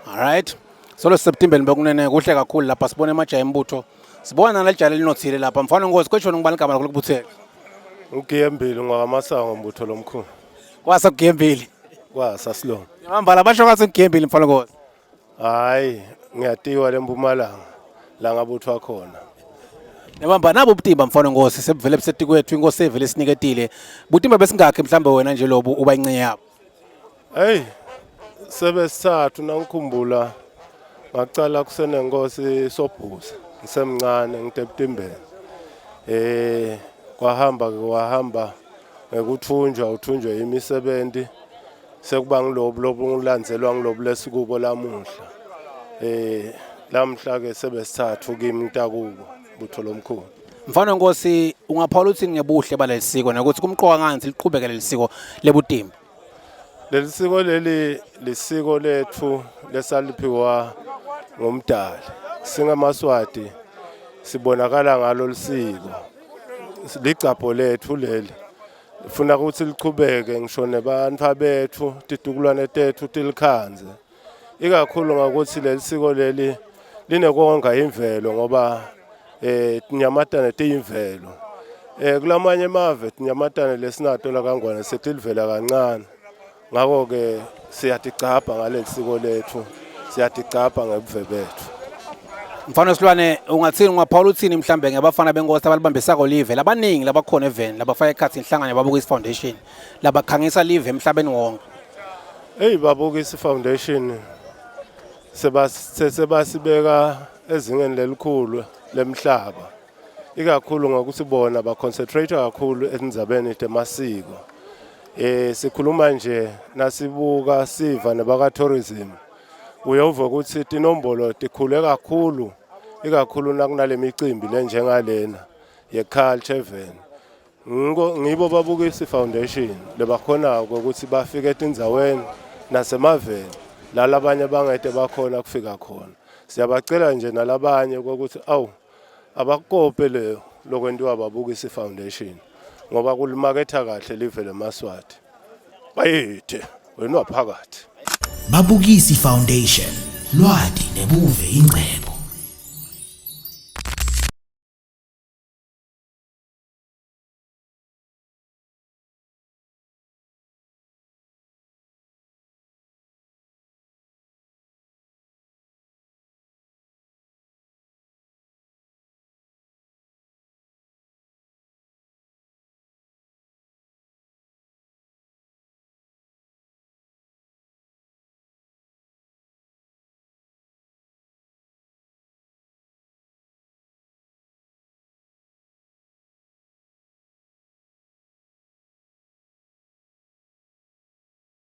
Alright. Solo September bekunene kuhle kakhulu lapha sibona emajaha embutho. Sibona nalejala elinothile lapha. Mfana Nkosi kweshona ngubani igama lakho lokubutheka? Ugiyembili ngwakamasango mbutho lomkhulu. Kwasa kugiyembili. Kwasa silongo. Mambala basho kwase kugiyembili mfana Nkosi. Hayi ngiyatiwa lempumalanga la ngabuthwa khona. Nebamba nabo ubutimba mfana Nkosi sebuvele busetikwethu inkosi evele isiniketile. Butimba besingakhe mhlambe wena nje lobu uba incenye yabo. Hey sebesithathu nangikhumbula ngacala kusenenkosi Sobhuza ngisemncane ngitebutimbeni. Eh kwahamba ke kwahamba ngekuthunjwa uthunjwe imisebenzi sekuba ngilobu lobu ngilandzelwa ngilobu lesikubo lamuhla. Eh lamhla ke sebesithathu kimi ngitakubo butho lomkhulu. Mfana Nkosi ungaphawula uthini ngebuhle baleli siko nokuthi kumqoka ngani liqhubeke leli siko lebutimba? Leli siko leli lisiko lethu lesaliphiwa ngumdali. SingamaSwati sibonakala ngalo lisiko. Ligcabho lethu leli. Funa ukuthi lichubeke ngisho nebantfu bethu, titukulwane tethu tilikhandze. Ikakhulu ngakuthi leli siko leli linekonga imvelo ngoba eh tinyamatane tiyimvelo. Eh kulamanye emave tinyamatane lesinato la kaNgwane setilivela kancane. Ngakho ke siyatigcabha ngaleli siko lethu, siyatigcabha ngebuve bethu. Mfana Silwane ungathini ungaphawula uthini mhlambe ngebafana benkosi abalibambisako live labaningi labakhona eveni labafaka ekhatsi inhlangano yababukisi foundation labakhangisa live emhlabeni wonke. Hey babukisi foundation sebasibeka ezingeni lelikhulu lemhlaba ikakhulu ngokuthi bona baconcentrate kakhulu etindzabeni temasiko. Eh sikhuluma nje nasibuka siva nebaka tourism uyova ukuthi tinombolo tikhule kakhulu ikakhulu nakunale micimbi lenjengalena ye culture event. Ngiko ngibo babukisi foundation lebakhonako ukuthi bafike etindzaweni nasemaveni la labanye bangete bakhona kufika khona. Siyabacela nje nalabanye ukuthi awu abakope leyo lokwentiwa babukisi foundation ngoba kulimaketha kahle live lemaswati. Bayethe wena waphakathi. Babukisi Foundation lwati nebuve ingcebo.